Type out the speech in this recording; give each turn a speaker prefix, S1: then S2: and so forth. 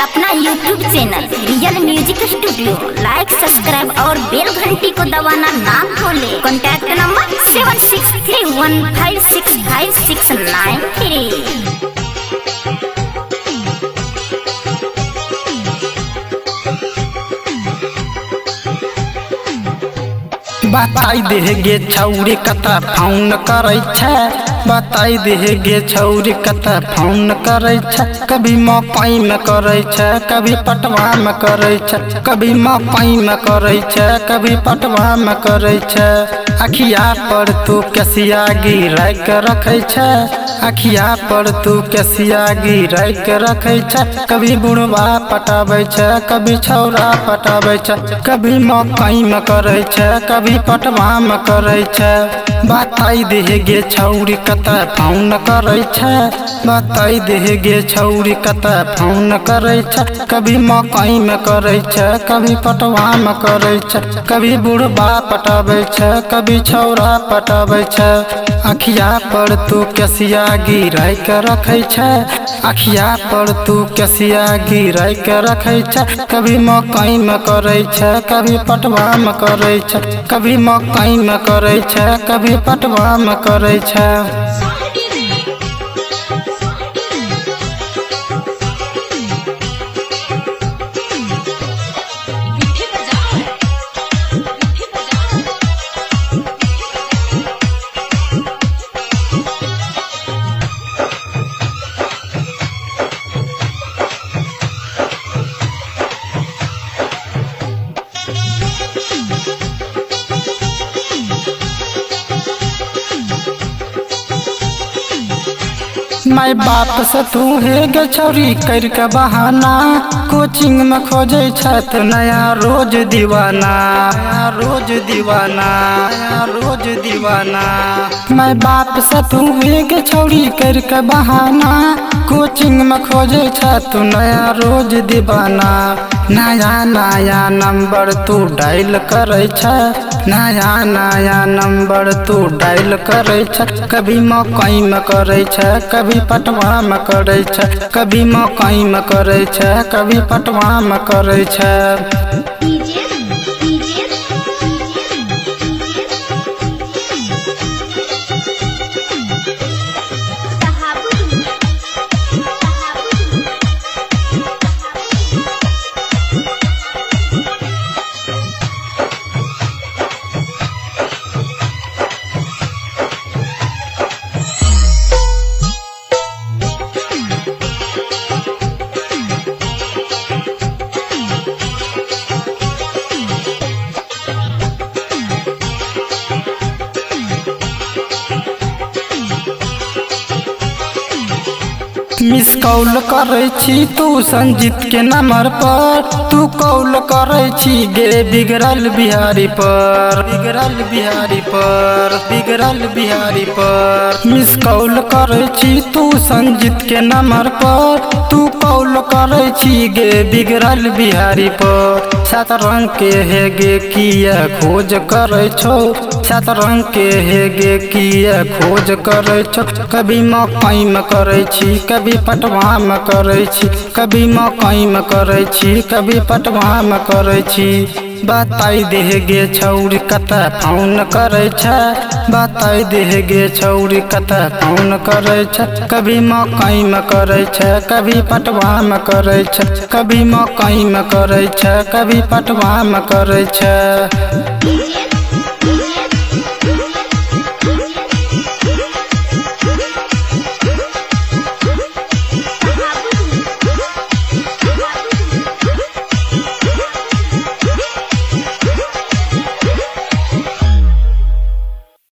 S1: अपना YouTube channel real music studio like, subscribe और बेल घंटी को दबाना ना भूलें। Contact number 7631565693।
S2: बताई दे गे छौरी कतऽ फोन करै छै, बताई दे गे छौरी कतऽ फोन करै छै। कभी मकई में करै छै, कभी पटवा में करै छै, कभी मकई में करै छै, कभी पटवा में करै छै। अखिया पर तू केसिया गिराय के रखै छै, अखिया पर तू केसिया गिराय के रखै छै। कभी बुढ़वा पटाबै छै, कभी छौरा पटाबै छै, कभी मकई में करै छै, कभी पटवा में करै छै। बताई दे गे छौरी कतऽ फोन करै छै, बताई दे गे छौरी कतऽ फोन करै छै। कभी मकई में करै छै, कभी पटवा में करै छै, कभी बुढ़वा पटाबै छै, कभी छौरा पटाबै छै। अखिया पर तू केसिया गिराय के रखै छै, अखिया पर तू केसिया गिराय के रखै छै। कभी मकई में करै छै, कभी पटवा में करै छै, कभी मकई में करै छै, कभी पटवा में करै छै। My बाप से तू हे गे छौरी कर के बहाना, कोचिंग में खोजे छथ नया रोज दीवाना, रोज दीवाना, रोज दीवाना। My बाप से तू हे गे छौरी कर के बहाना, कोचिंग में खोजे छथ नया रोज दीवाना। नया नया नंबर तू डायल करै छै, नया नया नंबर तू डायल करै छै। कभी मकई में करै छै, कभी पटवा में करै छै, कभी मकई में करै छै, कभी पटवा में करै छै। मिस कॉल करै छी तू संजीत के नंबर पर, तू कॉल करै छी गे बिगड़ल बिहारी पर, बिगड़ल बिहारी पर, बिगड़ल बिहारी पर। मिस कॉल करै छी तू संजीत के नंबर पर, तू कॉल करै छी गे बिगड़ल बिहारी पर। सात रंग के हे गे किया खोज करै छौ, सात रंग के हे गे किया खोज करै छौ। कभी मकई में करै छी, कभी पटवा में करै छी, कभी मकई में करै छी, कभी पटवा में करै छी। बताई दे गे छौरी कतऽ फोन करै छै, बताई दे गे छौरी कतऽ फोन करै छै। कभी मकई में करै छै, कभी पटवा में करै छै, कभी मकई में करै छै, कभी पटवा में करै छै।